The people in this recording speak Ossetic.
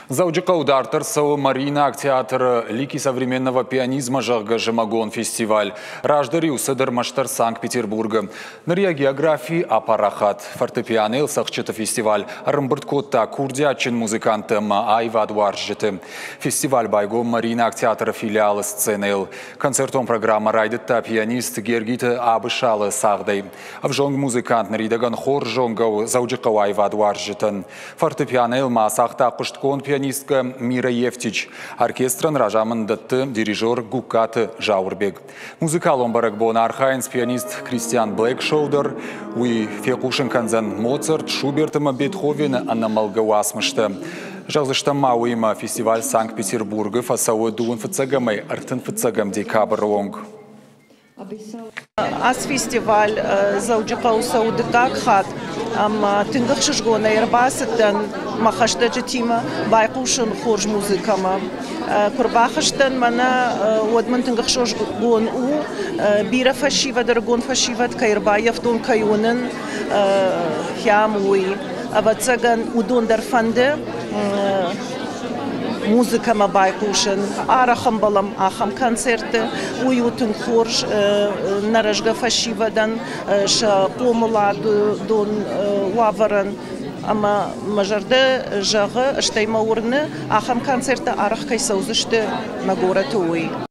Дзӕуджыхъӕуы дарддӕр цӕуы Мариинаг театры «Лики современного пианизма», зӕгъгӕ, зымӕгон фестиваль. Раздӕр-иу цыд ӕрмӕстдӕр Санкт-Петербургы. Ныр йӕ географи апарахат. Фортепианойыл цӕгъдджыты фестиваль ӕрӕмбырд кодта курдиатджын музыкантты ӕмӕ аивадуарзджыты. Фестиваль байгом Мариинаг театры филиалы сценӕйыл. Концертон программӕ райдыдта пианист Гергиты Абысалы цагъдӕй. Ӕвзонг музыкант ныридӕгӕн хорз зонгӕ у Дзӕуджыхъӕуы аивадуарзджытӕн. Фортепианойыл ма ацагъта хъуыстгонд пианисткӕ Мира Евтич. Оркестрӕн разамынд дӕтты дирижер Гугкаты Зауырбег. Музыкалон бӕрӕгбон архайынц пианист Кристиан Блэкшоу дӕр. Уый фехъусын кӕндзӕн Моцарт, Шуберт ӕмӕ Бетховены ӕнӕмӕлгӕ уацмыстӕ. Зӕгъдзыстӕм ма уыимӕ фестиваль Санкт-Петербургы фӕцӕуы дыууын фыццӕгӕмӕй 35 декабры онг. Ацы фестиваль Дзӕуджыхъӕуы цӕуы дыккаг хатт ӕмӕ тынг ӕхсызгонӕй ӕрбацыдтӕн мӕ хӕстӕджытимӕ байхъусын хорз музыкӕмӕ. Куы рбахызтӕн мӕнӕ, уӕд мын тынг ӕхсызгон у, бирӕ фӕсивӕд, ӕрыгон фӕсивӕд кӕй ӕрбаййӕфтон, кӕй уынын хӕм, уый. Ӕвӕццӕгӕн, уыдон дӕр фӕнды музыкӕмӕ байхъусын. Арӕх ӕмбӕлӕм ахӕм концертты. Уый у тынг хорз нӕ рӕзгӕ фӕсивӕдӕн, сӕ хъомыладон уавӕрӕн. Ӕмӕ мӕ зӕрдӕ зӕгъы, стӕй мӕ уырны, ахӕм концерттӕ арӕх кӕй цӕудзысты нӕ горӕты, уый.